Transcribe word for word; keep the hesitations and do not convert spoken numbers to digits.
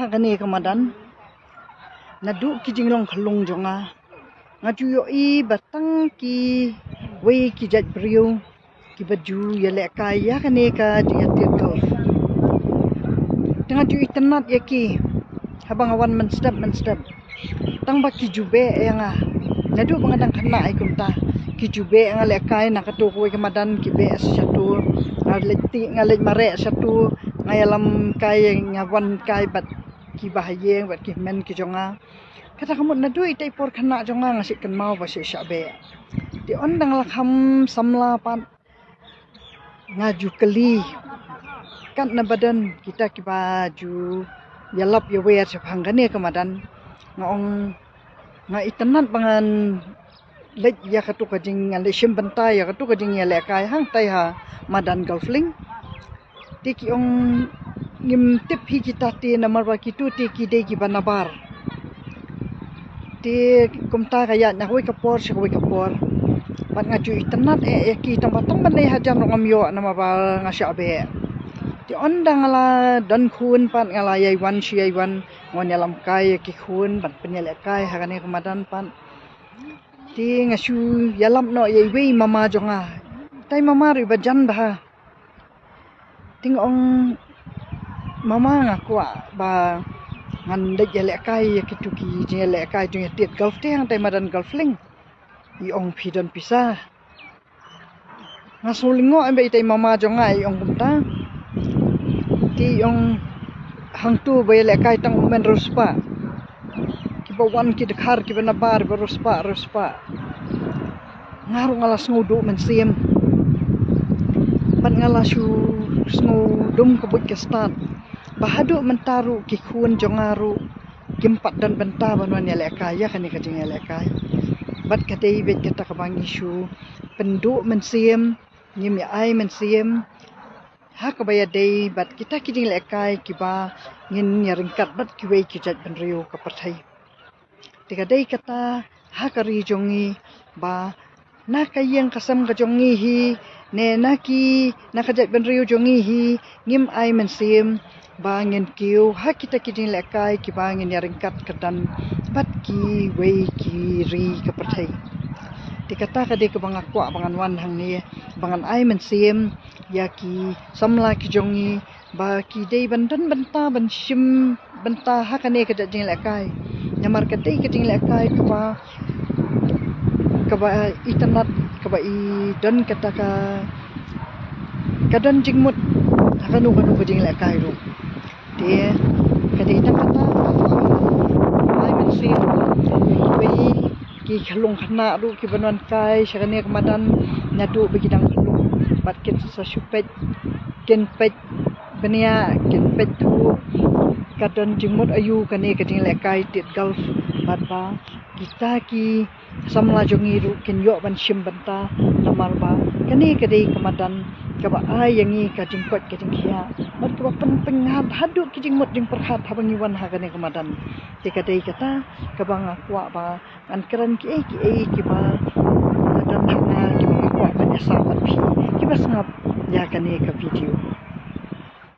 Kane ka madan, naduh ki jinglong khyllung jong nga, nga ju ïohi ba tang kiwei ki jait briew kiba ju ïalehkai ïa kane ka jingïatied golf. Te nga ju itynnad ïa ki haba nga wan mynstep mynstep. Tang ba ki ju beh ïa nga. Naduh ba nga dang khynnah ïa kumta, ki ju beh ïa nga lehkai na katu kawei ka madan, ki beh shatu. Nga leit ti, nga leit mareh shatu, nga ïalam kai, nga wan kai bad kiba ha ïing bad ki hynmen ki jong nga. Kata ka mut naduh ita i por khynnah jong nga, nga shu kynmaw ba shu shah beh. Te ynda nga la kham samla pat, nga ju kylli, kat na ba don kita kiba ju ïalap ïawer shaphang kane ka madan. Nga ong, nga itynnad ba ngan leit ïa katu ka jing, ngan leit shim bynta ïa katu ka jingïalehkai hangtai ha madan Golf Link. Te ki ong, ngim tip hi kita te, namar ba kitu te ki dei kiba nabar. Te kumta ka ïaid na kawei ka por sha kawei ka por. Bad nga ju itynnad eh ïa ki, tang ba tang ban leit hajan ruh ngam ïoh namar ba nga shah beh. Te ynda nga la don khun pat, nga la ïai wan shi ïai wan, nga wan ïalam kai ïa ki khun ban pynïalehkai ha kane ka madan pat. Te nga shu ïalap noh ïa iwei i mama jong nga. Ita i mama ruh iba jan bha. Te nga ong, mama, nga kwah ba ngan leit ïalehkai ïa kitu ki jingïalehkai jingïatied golf te hangtai madan Golf Link. I ong, phi don pisa? Nga sngew lyngngoh em ba ita i mama jong nga i ong kumta. Te i ong, hangtu ba ïalehkai tang u men riewspah. Kiba wan ki dkhar kiba nabar ba riewspah riewspah. Nga ruh nga la sngew duh mynsiem. Bad nga la shu sngew dum ka buit ka stad ba haduh mynta ruh ki khun jong nga ruh kim pat don bynta ban wan ïalehkai ïa kane ka jingïalehkai. Bad ka dei beit kata kaba ngi shu pynduh mynsiem, ngim ïa ai mynsiem ha kaba ïadei bad kita ki jinglehkai kiba ngin ïaryngkat bad kiwei ki jaitbynriew ka pyrthei. Te ka dei kata ha ka ri jong ngi ba na ka ïing ka sem ka jong ngi hi, ne na ki, na ka jaitbynriew jong ngi hi, ngim ai mynsiem ba ngin kiew ha kita ki jinglehkai kiba ngin ïaryngkat kyrdan bad kiwei ki ri ka pyrthei. Te kata ka dei kaba nga kwah ba ngan wan hangne, ba ngan ai mynsiem ïa ki samla ki jong ngi ba ki dei ban don bynta ban shim bynta ha kane ka jait jinglehkai. Namar ka dei ka jinglehkai kaba, kaba itynnad, kaba i don kata ka, ka don jingmut ha kano kano ka jinglehkai ruh. Te ka dei tang kata, ai mynsiem, wei ki khyllung khynnah ruh kiba wan kai sha kane ka madan, naduh ba ki dang khyllung bad kin sa shu peit, kin peit bniah, kin peit thuh, ka don jingmut aïu kane ka jinglehkai tied golf, bad ba kita ki samla jong ngi ruh kin ïoh ban shim bynta, namar ba kane ka dei ka madan kaba ai ïa ngi ka jingkoit ka jingkhiah bad kaba pynpyngngad haduh ki jingmut jingpyrkhat haba ngi wan ha kane ka madan. Te ka dei kata kaba nga kwah ba ngan kren kiei kiei kiba la don ha nga, kiba nga kwah ban ïasam bad phi kiba sngap ïa kane ka video.